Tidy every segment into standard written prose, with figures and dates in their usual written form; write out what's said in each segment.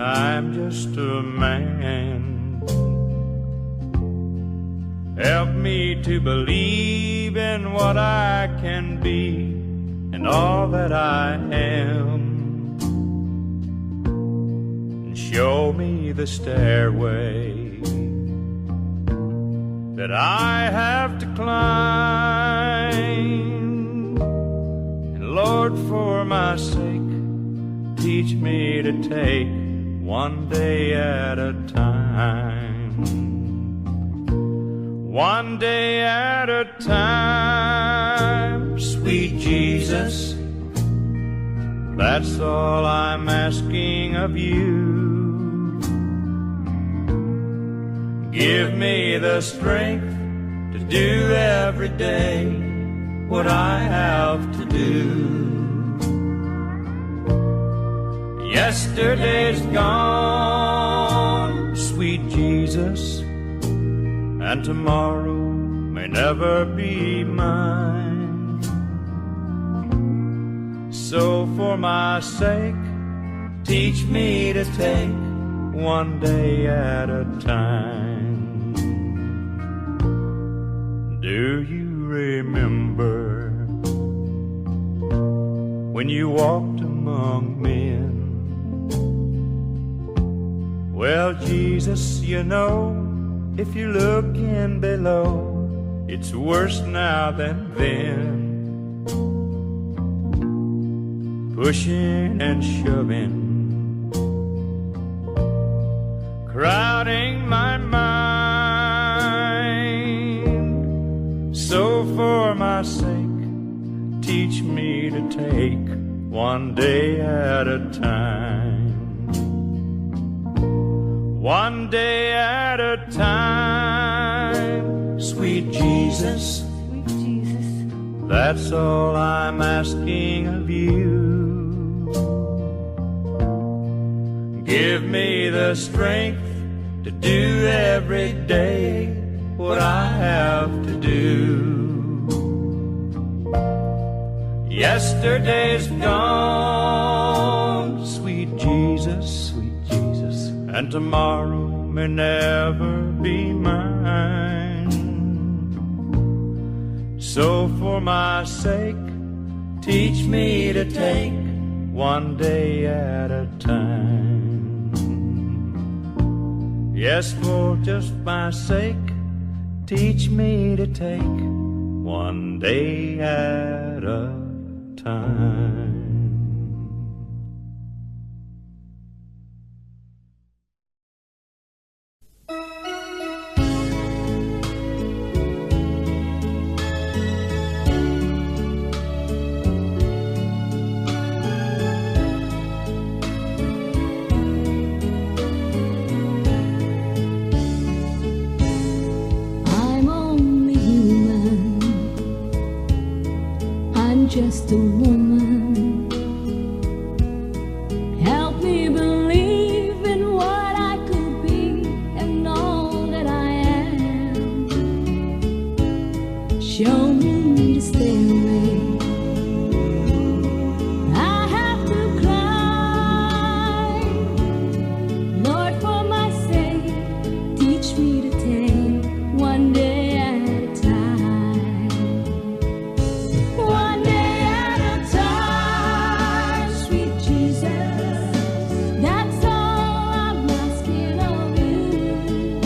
I'm just a man. Help me to believe in what I can be and all that I am. And show me the stairway that I have to climb. And Lord, for my sake, teach me to take one day at a time. One day at a time, sweet Jesus. That's all I'm asking of you. Give me the strength to do every day what I have to do. Yesterday's gone, sweet Jesus, and tomorrow may never be mine. So for my sake, teach me to take one day at a time. Do you remember when you walked among men? Well, Jesus, you know, if you look in below, it's worse now than then. Pushing and shoving, crowding my mind. So for my sake, teach me to take one day at a time. One day at a time, sweet Jesus. Sweet Jesus. That's all I'm asking of you. Give me the strength to do every day what I have to do. Yesterday's gone, sweet Jesus, sweet Jesus, and tomorrow may never be mine. So for my sake, teach me to take one day at a time. Yes, for just my sake, teach me to take one day at a time. I'm only human. I'm just a woman. Help me believe in what I could be and all that I am. Show me the stairway I have to climb. Lord, for my sake, teach me to take one day at a time. One day at a time, sweet Jesus. That's all I'm asking of you.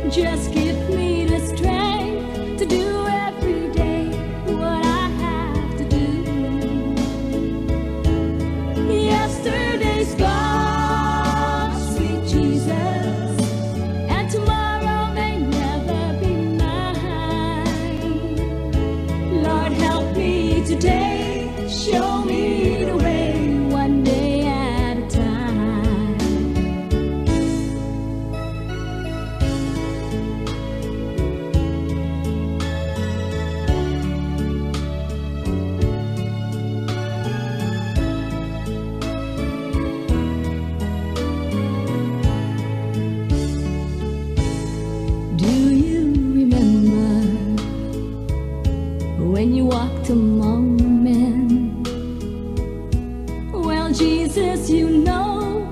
Just give me the strength to do every day what I have to do. Yesterday's gone, sweet Jesus, and tomorrow may never be mine. Lord, help me today, show me the way, one day at a time. Do you remember when you walked among men? Well, Jesus, you know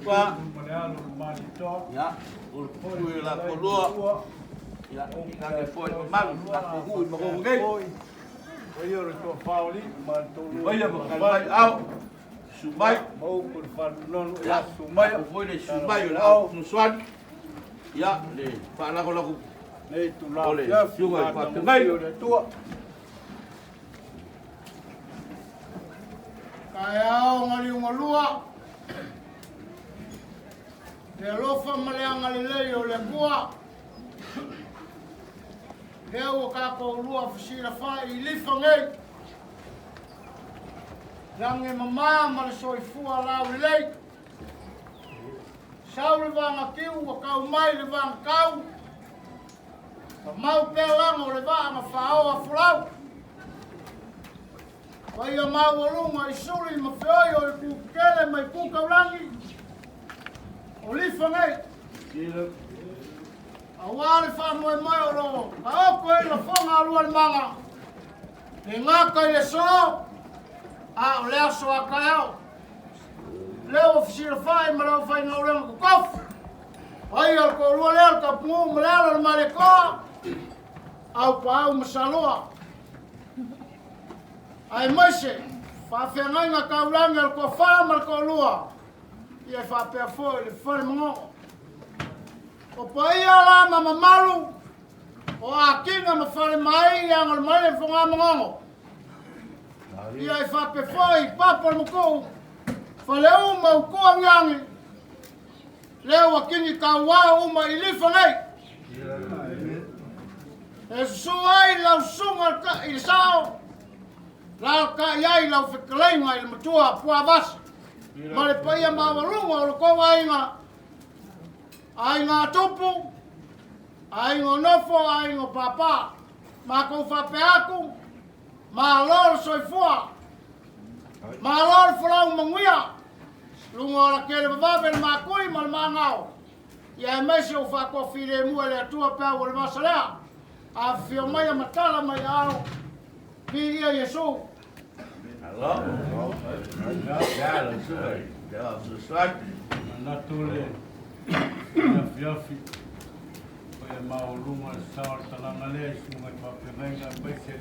Fa. Ia, o le pupui o la kolua. Ia, i foi mamalu, la hui ma gogo nei. Vai ma kalai au. Sumai. Ia, foi le sumai o le au nuswani. Ia, le whaalako o le fiuga i whātangai. Kaeao ngaliugalua le alofa ma le agalelei o le Atua lea ua tatou lua fesilafai i lifa nei lagi mamā ma le soifua laulelei sau le vagatiu ua kau mai le vagakau mamau pea lago o le vaa ma faaoa folau paia maualuga i suli ma feoi o le kukele mai kukaulagi o lifa nei auā le faamoemoe o loo taoko ai lafoga alua le maga le gaka i le sō a o le aso a taeao lea ua fesilafai ma le aufaigaluega totofi paia o le toalua lea le tapugū ma le alo le malekoa au paau ma saloa aemaise faafeagaiga taulagi a le toafā ma le toalua ia e faapea foi le fale magoo o paia la ma mamalu o akiga ma fale mai i aga o le mai le foga magogo ia e faapea foi i papa o le matuu fale uma utua agiagi lea ua kini tauao uma i lifa nei e susū ai lau susuga i le sao lalataʻi ai lau fetalaiga i le matua puavasi ma le paia maualuga o lo aiga aiga tupu aiga o nofo aiga o pāpā matou faapea atu malo le soifua malo le folau manuia luga o la tele vavave le makui ma le magao ia aemaise o faatoafilemu e le Atua peau o le vasa lea afifio mai a matala mai ao viia Iesu. Alo. Ia, le sumai. Ia, suswani. Manatu le afiafi o ia maualuga le sa o le talaga lea i susuga i faafeagaiga aemaise le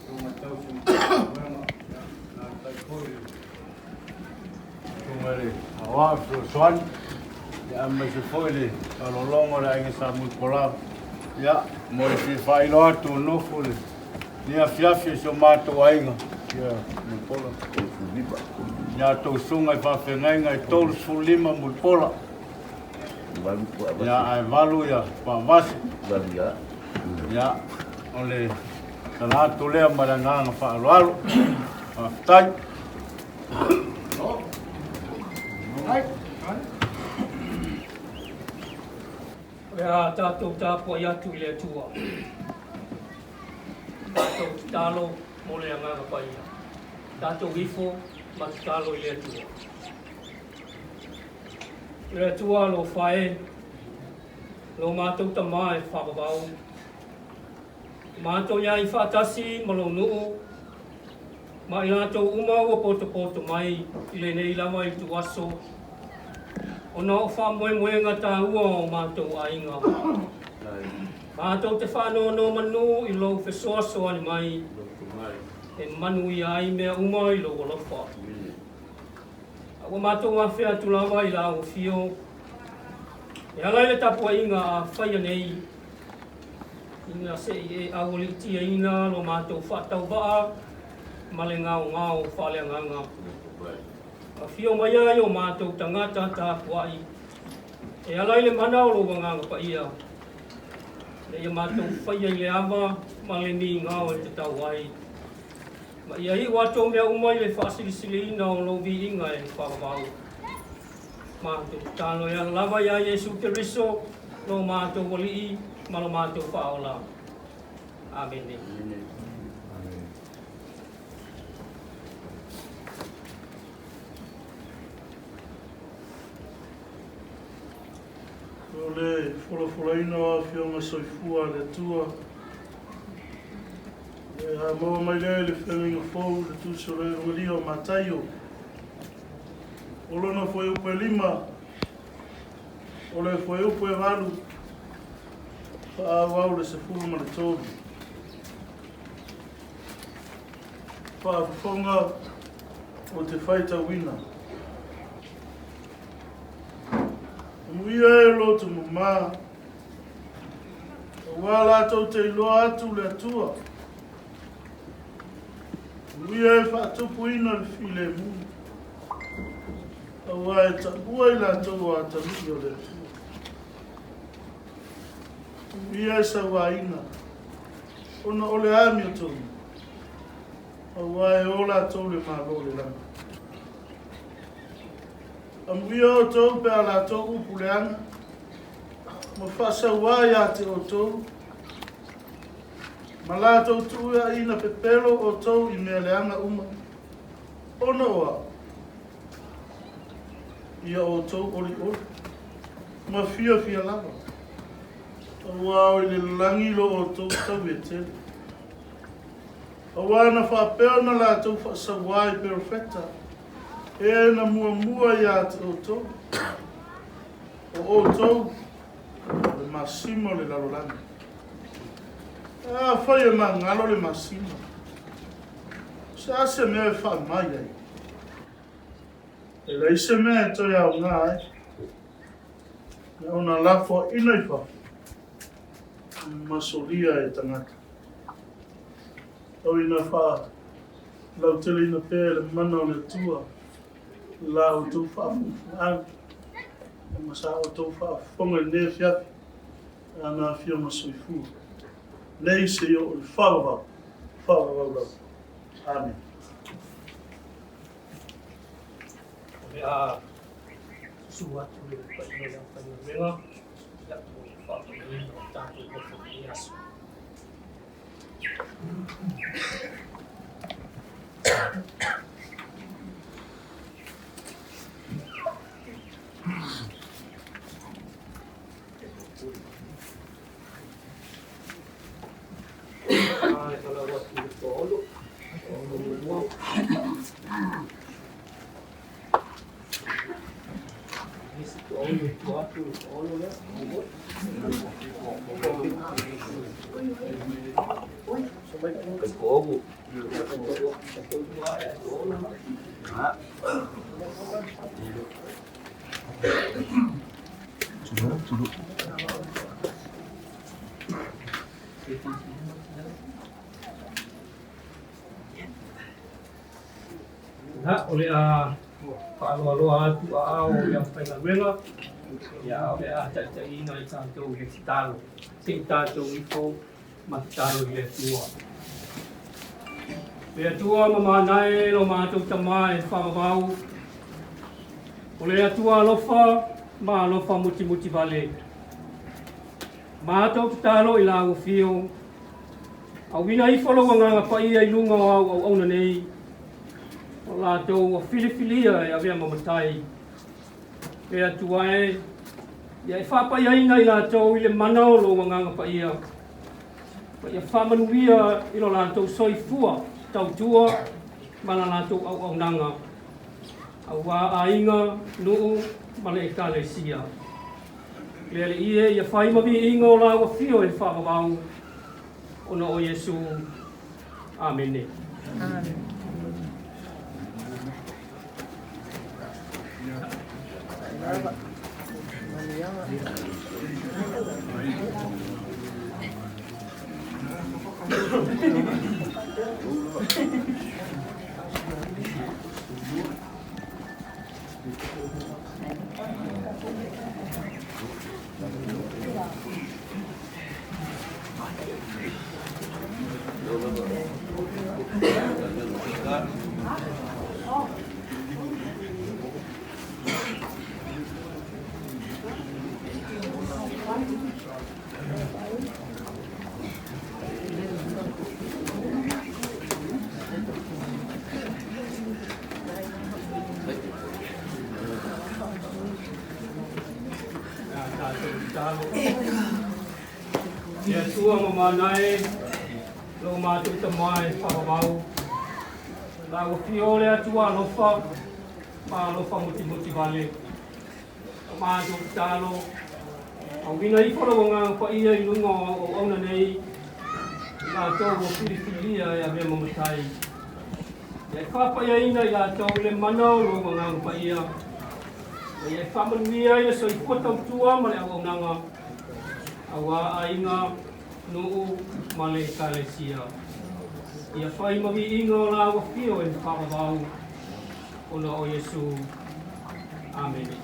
susuga tausi matagaluega nalatai foi le susuga le aoao fesoasoani ia aemaise foi le faalogologo o le aiga Sa Mulipola ia mo le fia faailoa atu o nofo le ni afiafi e si o matou aiga ia Mulipola ia tou susuga i faafeagaiga e 35 Mulipola ia ae valu ia paavasi ia o le tala atu lea ma le agaga faaaloalo faafetai. O le a tatou tapuai atu i le Atua. Tatou tatalo mo le agaga paia. Tatou ifo ma tatalo i le Atua. Le Atua alofa e, lo matou tamā e faavavau. Matou iai faatasi ma lou nuu, ma i latou uma ua potopoto mai i lenei lava ituaso, ona o faamoemoega taua o matou aiga. Matou te faanonomanu i lou fesoasoani mai, e manuia ai mea uma i lou alofa. A ua matou afea atu lava i la afio, e ala i le tapuaiga a faia nei, ina se i e aualiitiaina lo matou faatauvaa ma le gaogao faaleagaga. Afio mai ai o matou tagata tapuai, e ala i le mana o lou agaga paia, le ia matou faia i le ava ma le migao e tatau ai. Ma ia iu atu mea uma i le faasilisiliina o lou viiga e faavavau. Matou tatalo e ala lava ia Iesu Keriso, lo matou alii ma lo matou faaola. Amene. O le folafolaina o afioga soifua a le Atua. E a maua mai lea i le feagaiga fou le tusi o le Evagelio o Mataio. O lona fuaiupu e 5, o le fuaiupu e 8, faaauau le 13. Faafofoga o te faitauina. Amuia e loto mamā, auā latou te iloa atu le Atua. Amuia e faatupuina le filemu, auā e taua i latou o atalii o le Atua. Amuia e sauaina, ona o le amiotonu, auā e o latou le Malo o le lagi. Amuia outou pe a latou upu leaga, ma faasauā ia te outou, ma latou tuuaiina pepelo outou i mea leaga uma, ona o au. Ia outou olioli, ma fiafia lava, auā o i le lagi lo outou taui e tele. Auā na faapea ona latou faasauā i perofeta, e na muamua ia te outou. O outou, o le masima o le lalolagi. Afai e magalo le masima, se a se mea e faamai ai? E leai se mea e toe aoga ai, na ona lafoaiina i fafo, ma solia e tagata. Tau ina faalauteleina pea e le mana o le Atua la outou faafogafogaga, ma sa outou faafofoga i lenei afiafi, ana afioga soifua. Nei seia oo i le faavavau, faavavau lava. Amene. O le a susu atu le paia o le aufaigaluega, ia mo le faapaiaina o tatou nofo i lenei aso. E falau atu i le toaolo, toaolo muamua. Isi toaolo i tua atu le toaolo lea. Ia, o le a faaloaloa atu aao o le aufaigaluega, ia, o le a taitaiina i tatou i le tatalo. Se i tatou ifo ma tatalo i le Atua. Le Atua mamanae lo matou Tama e faavavau, o le Atua alofa ma alofa mutimuti vale. Matou tatalo i lau afio, auina ifo lou agaga paia i luga o au auauna nei, o latou ua filifilia e avea ma matai. Le Atua e, ia e faapaiaina i latou i le mana o lou agaga paia, ma ia faamanuia i lo latou soifua tautua ma la latou auaunaga, auā aiga, nuu ma le ekalesia. Le Alii e, ia fai ma viiga o lau afio i le faavavau, ona o Iesu. Amene. Amen. Le Atua mamanae, lo matou Tama e faavavau, lau afio le Atua alofa, ma alofa mutimoti vale. O matou tatalo, auina ifo lau Agaga Paia i luga o au auauna nei, i latou ua filifilia e avea ma matai. Ia e faapaiaina i latou i le mana o lou Agaga Paia, ma ia e faamanuia ai le soifua tautua ma le auaunaga, auā aiga, nuu ma le Ekalesia. Ia fai ma viiga o la ua fio e faavavau ona o Iesu. Amene.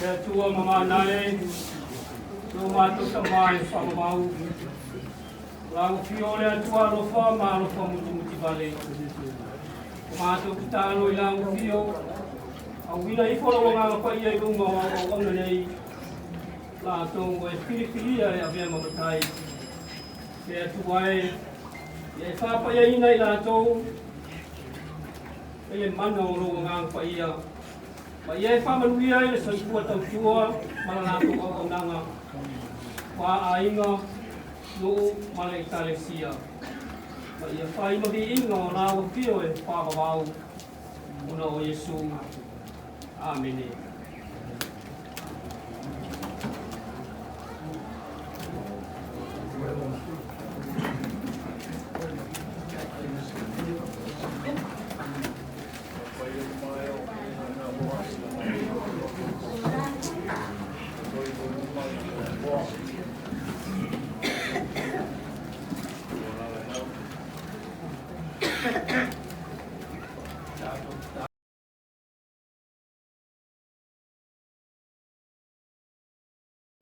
Le Atua mamana e, lo matou tama e faamamau. Lau Afio le Atua alofa ma alofa mutimuti vale. O matou tatalo i lau Afio, auina ifo lau Agaga Paia i luga o au auauna nei, latou ua e filifilia e avea ma matai. Le Atua e, ia e faapaiaina i latou e le mana o lou Agaga Paia, ma ia e faamanuia ai le soifua tautua ma la latou auaunaga, fa aiga, nuu ma le Ekalesia, ma ia fai ma viiga o lau Afio e faavavau ona o Iesu. Amene.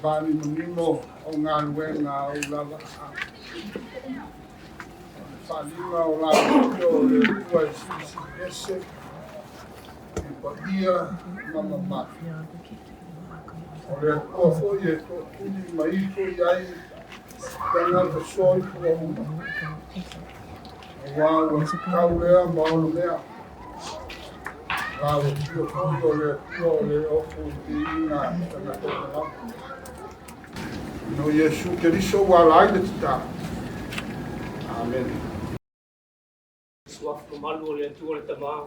Faanimonimo o galuega a ou lava aao. O le faaaliga o la outou o le Atua e silisili ese i paia ma mamalu. O le Atua foi e toatuli ma ifo i ai tagata soifua uma, aua ua tatau lea ma ona mea. La ua fia foi o le Atua o le ofu viiga tagata uma lava. No Iesu Keriso ua ala ai le tatalo. Amene. Suafa mamalu o le Atua le Tama,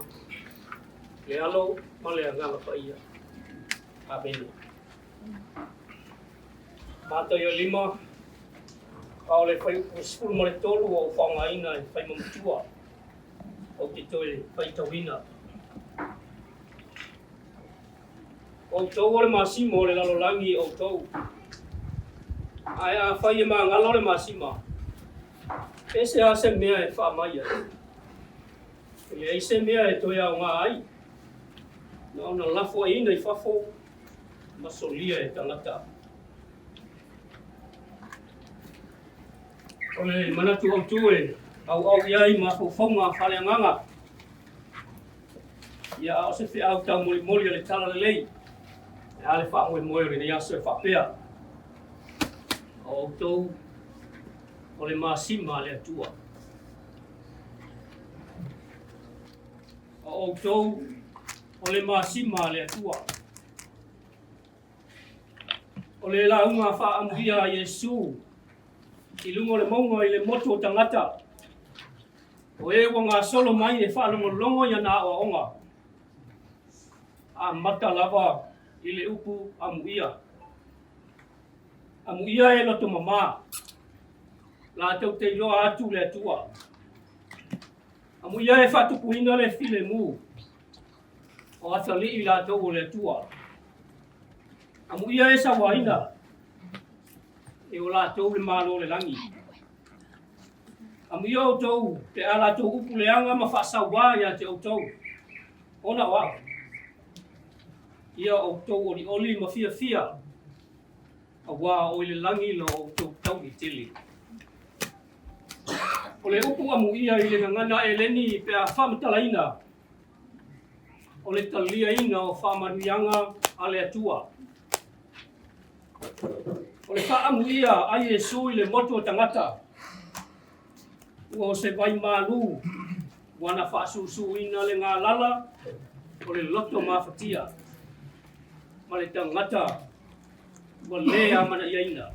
le Alo ma le Agaga Paia. Amene. Mataio 5, a o le fuaiupu 13 ua ou faaaogaina e fai ma matua, ou te toe faitauina. O outou o le masima o le lalolagi outou. Ae afai e magalo le masima, e se a se mea e faamai ai? E leai se mea e toe aoga ai, na ona lafoaiina i fafo ma solia e tagata. O le manatu autu e auau i ai mafaufauga faaleagaga, ia a o se feau taumolimoli a le Talalelei, e a le faamoemoe o lenei aso e faapea, o outou o le masima a le Atua. O outou o le masima a le Atua. O le lauga faaamuia a Iesu i luga o le mauga i le motu o tagata, o e ua gasolo mai e faalogologo i ana aoaoga, amata lava i le upu amuia. Amuia e loto mamā, latou te iloa atu le Atua. Amuia e faatupuina le filemu, o atalii latou o le Atua. Amuia e sauaina, e o latou le Malo o le lagi. Amuia outou pe a latou upu leaga ma faasauā ia te outou, ona o au. Ia outou olioli ma fiafia. Auā o i le lagi lo outou tauli tele. O le upu amuia i le gagana Eleni pe a faamatalaina, o le taliaina o faamanuiaga a le Atua. O le faaamuia a Iesu i le motu o tagata, ua o se vai malu ua na faasusuina le galala o le loto mafatia ma le tagata ua lē amanaiaina.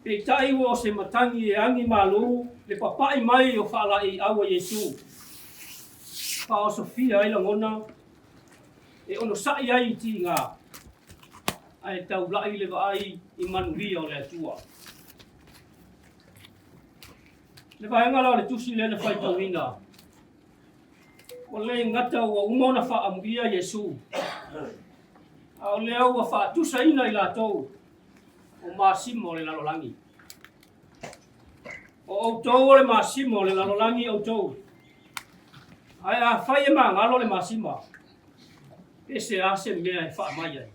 Peitai ua o se matagi e agi malu le papa'i mai o faalaeiau a Iesu, faaosofia ai lagona e onosa'i ai i tiga, ae taula'i le vaai i manuia o le Atua. Le vaega la o le tusi lea na faitauina, ua le gata ua uma ona faaamuia Iesu, a o lea ua faatusaina i latou o masima o le lalolagi. O outou o le masima o le lalolagi outou. Ae afai e magalo le masima, pe se a se mea e faamai ai?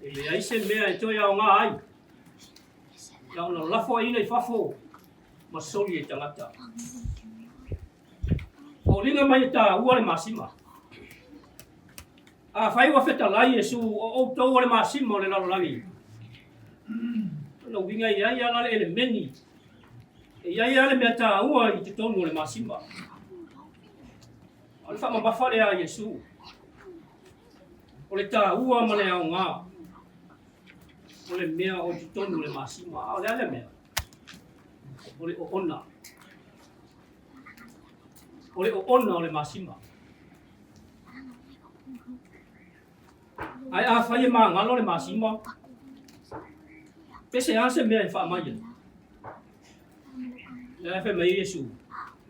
E leai se mea e toe aoga ai, na ona lafoaiina i fafo ma soli e tagata. Foliga mai e taua le masima. Afai ua fetalai Iesu o outou o le masima o le lalolagi, lona uiga e i ai lava le elemeni, e i ai lava le mea taua i totonu o le masima. O le faamamafa lea a Iesu, o le taua ma le aoga o le mea o i totonu o le masima. A o le a le mea? O le oona. O le oona o le masima. Ae afai e magalo le masima, pe se a se mea e faamai ai? Lea e fai mai ai Iesu,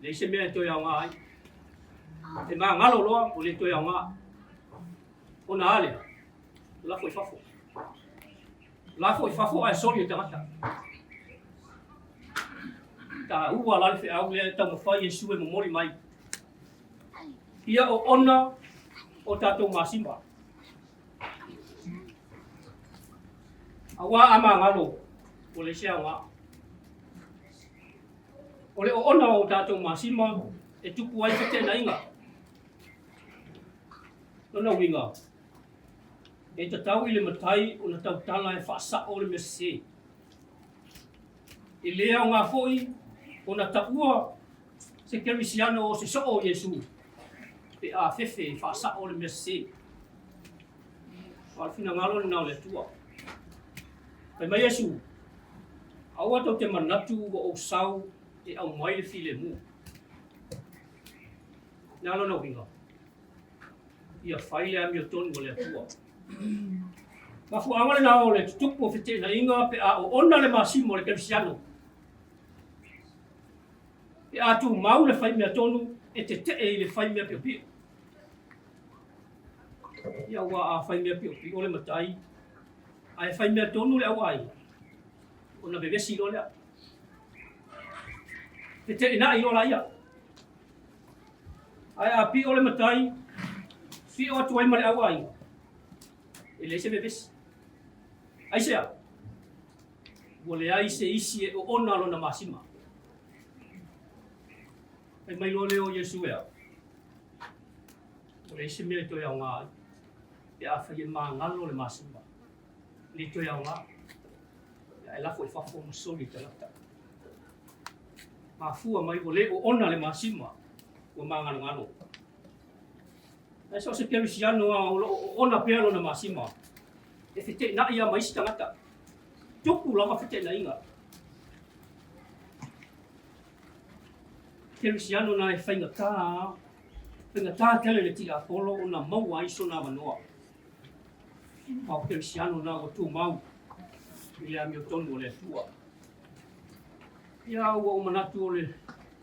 leai se mea e toe aoga ai. E magalo loa, ua le toe aoga. Ona a lea, lafo i fafo. Lafo i fafo ae soli e tagata. Taua la le feau lea e taumafai Iesu e momoli mai. Ia oona o tatou masima. Auā a magalo, ua leai se aoga. O le oona o tatou masima e tupu ai feteenaiga. Lona uiga, e tatau i le matai ona tautala e faasao le mea sese. E le aoga foi ona taua se kerisiano o se soo o Iesu pe a fefe e faasao le mea sese. A o le finagalo lena o le Atua. Fai mai Iesu, Aua tou te manatu ua ou sau e aumai le filemu. Le a lona uiga? Ia fai le amiotonu a le Atua. Mafuaaga lena o le tutupu o feteenaiga pe a oona le masima o le kerisiano. Pe a tumau le fai mea tonu e tetee i le fai mea piopio. Ia ua a fai mea piopio le matai, ae fai mea tonu le auaiga, ona vevesi loa lea. Feteenai loa laia. Ae a pio le matai, pio atu ai ma le auaiga, e leai se vevesi. Aisea? Ua leai se isi e oona lona masima. Fai mai loa lea o Iesu e a? Ua leai se mea e toe aoga ai, pe afai e magalo le masima, e le toe aoga, ae lafo i fafo ma soli e tagata. Mafua mai ua le oona le masima, ua magalogalo. Ae so o se kerisiano lava o lo o oona pea lona masima, e feteenai lava ma isi tagata. Tupu lava feteenaiga. Kerisiano na e faigata, faigata tele le tiapolo ona maua ai sona avanoa. A o kerisiano na ua tumau i le amiotonu o le Atua. Ia ua ou manatu o le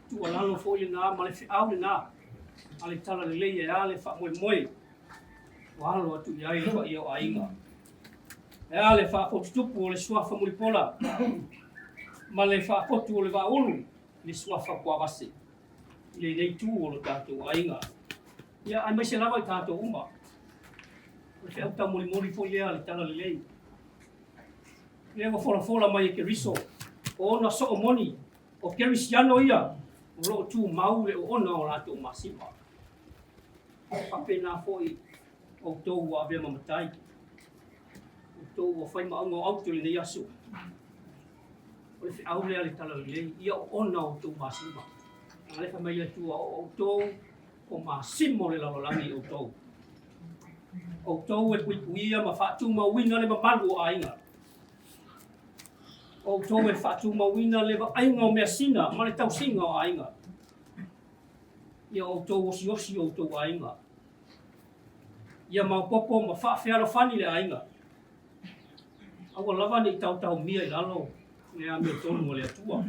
tuualalo foi lena ma le feau lena a le Talalelei e a le faamoemoe ua alo atu i ai le paia o aiga. E a le faafotutupu o le suafa Mulipola ma le faafotu o le Vaaulu i le suafa Puavase i lenei itu o lo tatou aiga. Ia, aemaise lava i tatou uma. O le feau taumolimoli foi lea a le Talalelei. Lea ua folafola mai e Keriso, o ona soo moni, o Kerisiano ia, o lo o tumau le oona o latou masima. E faapena foi outou ua avea ma matai, outou ua fai maauga o aute o lenei aso. O le feau lea a le Talalelei, ia oona outou masima. A lea fai mai le Atua, o outou o masima o le lalolagi outou. Outou e puipuia ma faatumauina le mamalu o aiga. Outou e faatumauina le vaaiga o measina ma le tausiga o aiga. Ia outou osiosi outou aiga. Ia maopoopo ma faafealofani le aiga. Aua lava ne i taotaomia i lalo le amiotonu a le Atua.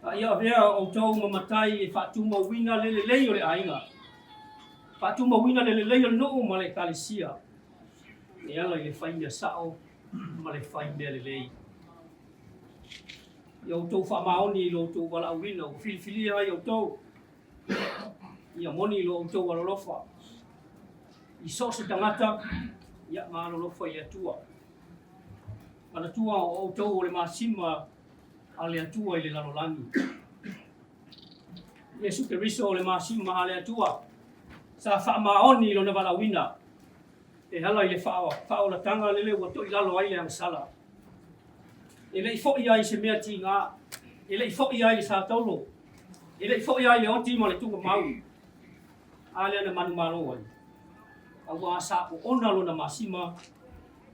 A ia avea outou ma matai e faatumauina le lelei o le aiga, faatumauina le lelei o le nuu ma le ekalesia, e ala i le fai mea sao ma le fai mea lelei. Ia outou faamaoni i lo outou valaauina ua filifilia ai outou, ia moni i lo outou alolofa i so o se tagata, ia ma alolofa i le Atua. Manatua o outou o le masima a le Atua i le lalolagi. Iesu Keriso o le masima a le Atua, sa faamaoni i lona valaauina, e ala i le faaolataga lele ua toilalo ai le agasala. E le i foi ai se mea tiga, e le i foi ai le sataulo, e le i foi ai le oti ma le tugamau, a lea na manumalo ai, auā sa oona lona masima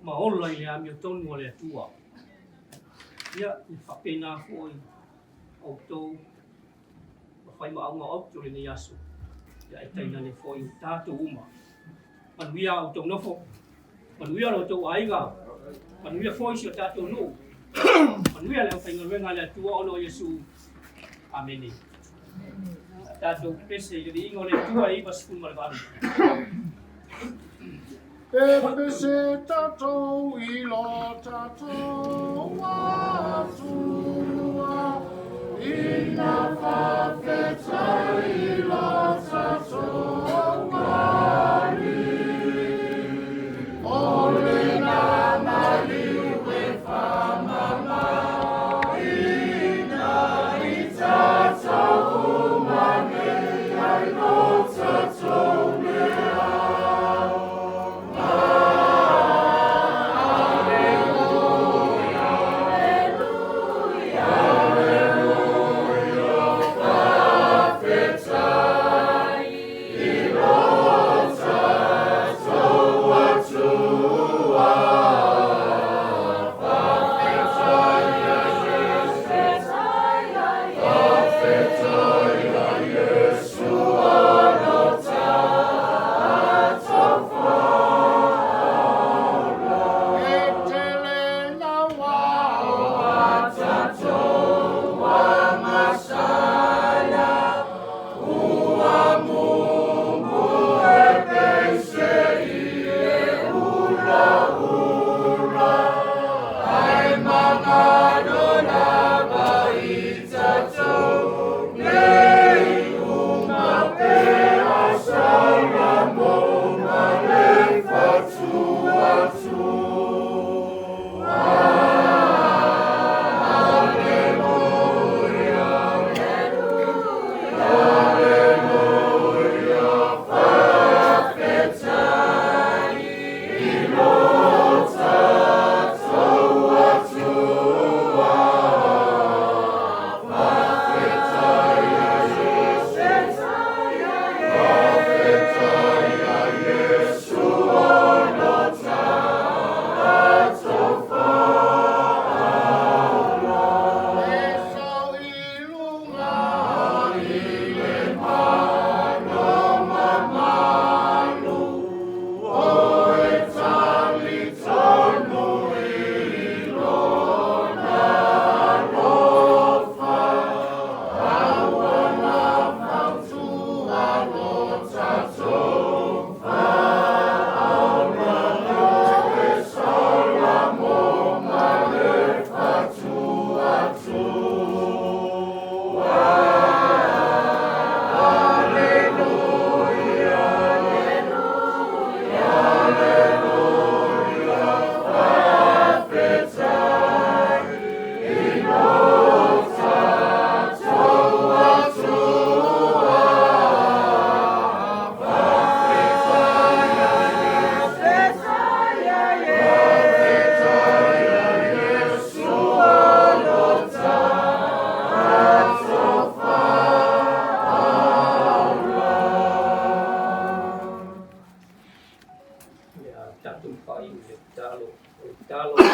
ma ola i le amiotonu a le Atua. Ia, e faapena foi outou ma fai maauga o aute o lenei aso, ia e tainane foi o tatou uma. Manuia a outou nofo, manuia lo outou aiga, manuia foi si o tatou nuu, manuia le aufaigaluega a le Atua ona o Iesu. Amene. Tatou pese i le viiga o le Atua e 98. E pese tatou i lo tatou Atua, ina faafetai i lo tatou Alii. O lena maliu e faamamaina i tatou uma nei ai lo tatou mea.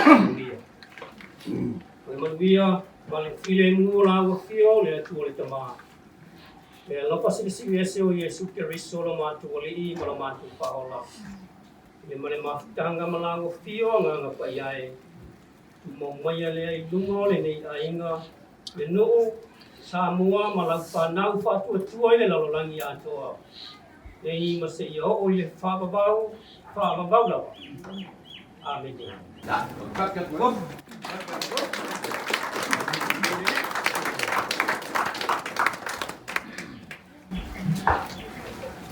Manuia. O le manuia ma le filemu o la ua fia o le Atua le Tama. Le alofa silisili ese o Iesu Keriso lo matou Alii ma lo matou Faaola. I le ma le mafutaga ma la ua fia o Agaga Paia e, tumau maia lea i luga o lenei aiga, le nuu, Samoa ma lau fanau faatuatua i le lalolagi atoa, nei ma seia oo i le faavavau, faavavau lava. Amene.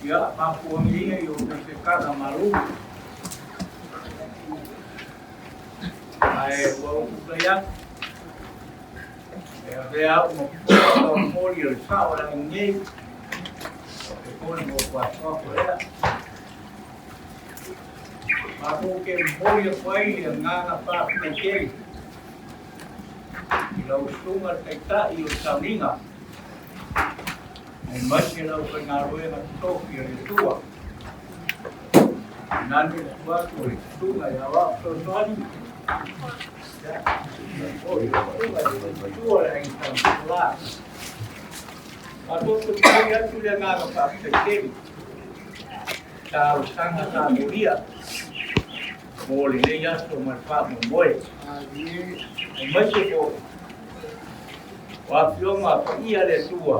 Ia, mafuangia i o se kaka malu. Ae ua ou tulai atu e avea au ma pua o moli o le sao o le aiga nei, e pona mo kuasoa lea. Matou te momoli atu ai le agaga faafetai tele i lau Susuga le Taitai o le Sauniga, aemaise lau faigaluega totofi a le Atua. Nani le atu atu o le Susuga ia Aoao Fesoasoani, ia, foi le Susuga i le Matua le Aiga Sa Matou te momoli atu le agaga faafetai tele talosaga sa molia mo lenei aso ma le faamoemoe. Aemaise foi o afioga paia le Atua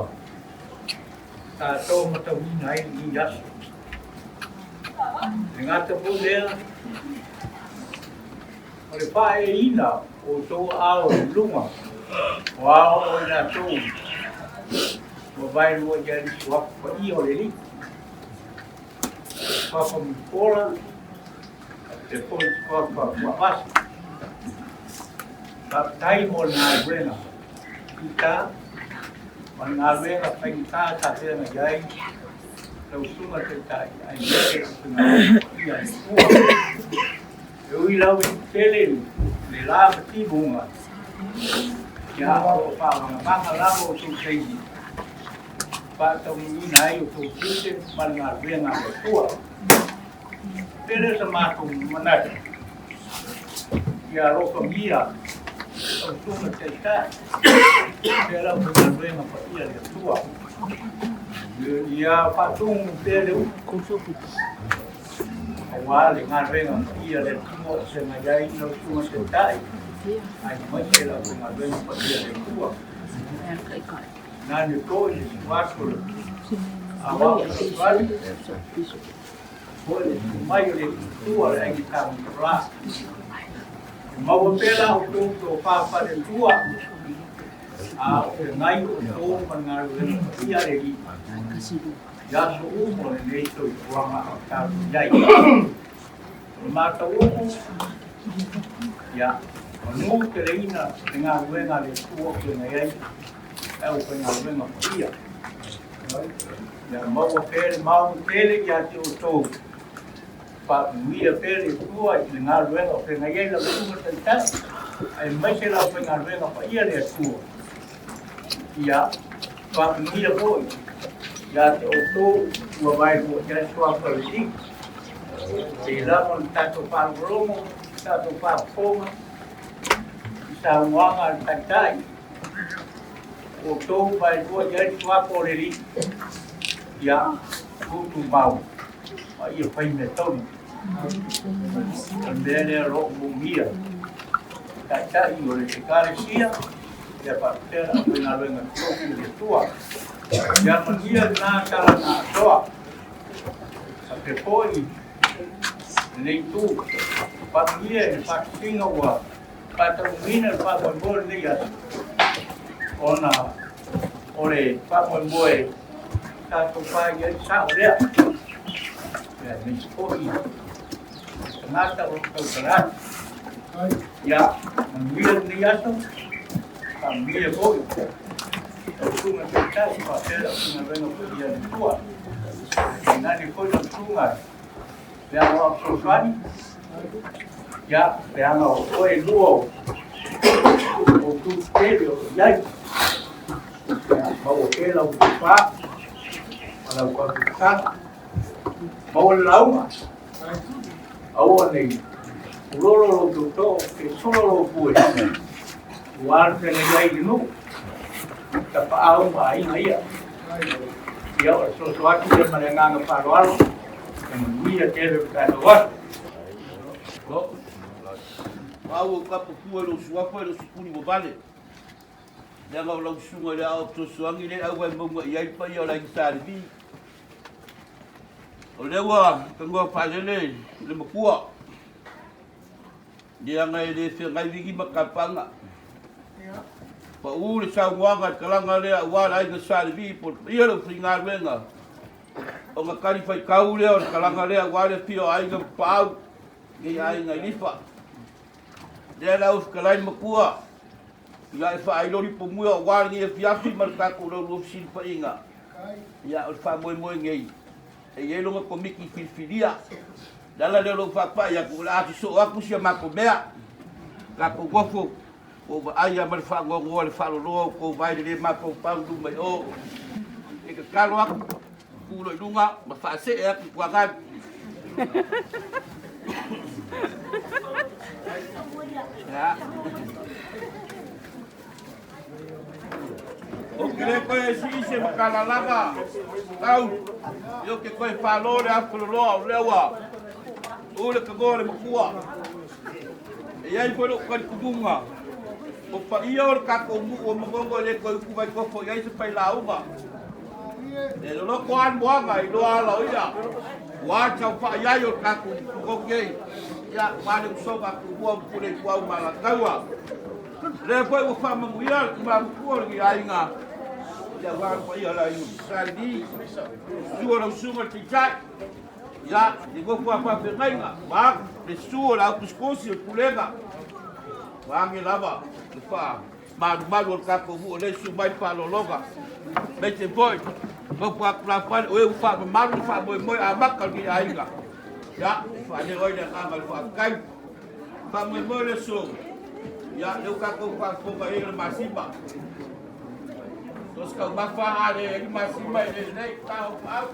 sa tomatauina ai lenei aso. E gata foi lea o le faaeaina o outou aao i luga o ao o i latou ua vaelua i ai le suafa paia o le Alii. Suafa Mulipola, te foi suafa Puavasi. Faafetai mo le galuega ita ma le galuega faigata sa feagai ai lau Susuga Taitai aemaise le aufaigaluega paia a le Atua. E ui lava i tele le la ma timuga, ia o lo o faamagamaga lava outou taimi faataunuuina ai outou tiute ma le galuega a le Atua. Pele sa matou manatu ia alofagia lau Susuga Taitai pea lau faigaluega paia le Atua. Ia faatumu pea le upu aua le galuega paia le Atua o feagai ai lau Susuga Taitai aemaise lau faigaluega paia le Atua. Nani foi le suaso le Aoao Fesoasoani, foi le mai o le Atua le aiga Sa Mulipola. E maua pea la outou tofa faale-Atua, a o feagai outou ma le galuega paia a le Alii i aso uma o lenei soifuaga o tatou i ai. O le matou upu, ia, manu teleina le galuega a le Atua o feagai ai le aufaigaluega paia. Ia maua pea le mau tele ia te outou, faamanuia pea le Atua i le galuega o feagai ai lau Susuga Taitai, aemaise le aufaigaluega paia le Atua. Ia faamanuia foi ia te outou ua vaelua i ai suafa o le Alii. Sei lava ona tatou faalogologo, tatou faafofoga i saunoaga a le Taitai, outou vaelua i ai le suafa o le Alii, ia tutumau ma ia fai mea tonu. O le mea lea o lo o mumia Taitai o le Ekalesia, ia faapea le aufaigaluega totofi o le Atua. Ia manuia lena tala na atoa. Faapea foi lenei itu, faamanuia i le faatasiga ua faataunuuina le faamoemoe o lenei aso, ona o le faamoemoe tatou fai ai sao lea. Ia aemaise foi tagata o lo o tautala atu. Ia, manuia lenei aso, faamanuia foi lau Susuga Taitai faapea le aufaigaluega paia a le Atua. Tainane foi lau Susuga le Aoao Fesoasoani, ia, leaga o oe lua o tu tele o lo o i ai. Ia, maua pea lau tofa ma lau faautautaga, maua le lauga, aua nei Ulolo lou tootoo pe solo lou pue ua alu feagai ai i le nuu, tapaau ma aiga ia. Ia, o le soso atu lea ma le agaga faaaloalo, ia manuia tele lo tatou aso. Au o ka pupua i lou suafa i lou sipuli ua vale. Leaga o lau susuga i le Aao Fesoasoani le auai mauga i ai le paia o le Aiga Sa Levi. O lea ua tanoa faalele le matua, leaga e le feagai vigi ma tapaga. Pau le saunoaga i talaga lea aua le Aiga Sa Levi po o le paia o le aufaigaluega, ona talifaitau lea o le talaga lea aua le afio o aiga ma paau nei aiga i Lifa. Lea la ua fetalai le matua, ia e faailo lipo mua aua lenei afiafi ma le tatou laulua fesilafaiga. Ia o le faamoemoe nei, e i ai lona komiti filifilia. Le ala lea o lou faapai atu, o le a sosoo atu si a matou mea. Tatou nofo, ua ou vaai lava ma le faanoanoa i le faaloloa o tou vae i le le mafaufau i luma i o. E tatalo atu, tuu loa i luga ma faasee atu i tuagalu. Ia. Ou te le toe sii se matalalaga tau, ou te toe falo le afololoa o lea ua u le tagoa o le matua. E i ai foi lou talitonuga, o paia o le tatou nuu o Manono e le toe utuvai tofo i ai se failauga. E loloto lava le moana i loa ala o ia, ua saofai ai o le tatou Manono nei. Ia, ua le usoga a Tumua ma Puleituau ma Alataua. Lea foi ua faamanuia le tama matua o lenei aiga, ia aua le paia o le aiga Sa Levi, susu o lau susuga i le Taitai, ia, le nofo a faafeagaiga, vaeatu le susu o le autusitusi o le pulega, vaeane lava le faamalumalu o le tatou nuu o lea e susu mai le faaaloaloga. Aemaise foi nofo a tulafale o e ua faamamalu le faamoemoe amata o lenei aiga, ia, e faaleo ai le agaga o le faafetai. Faamoemoe le aso, ia, lea ua tatou faafofoga i ai o le masima. So se taumafa a le ai le masima e le lelei, ta o paau.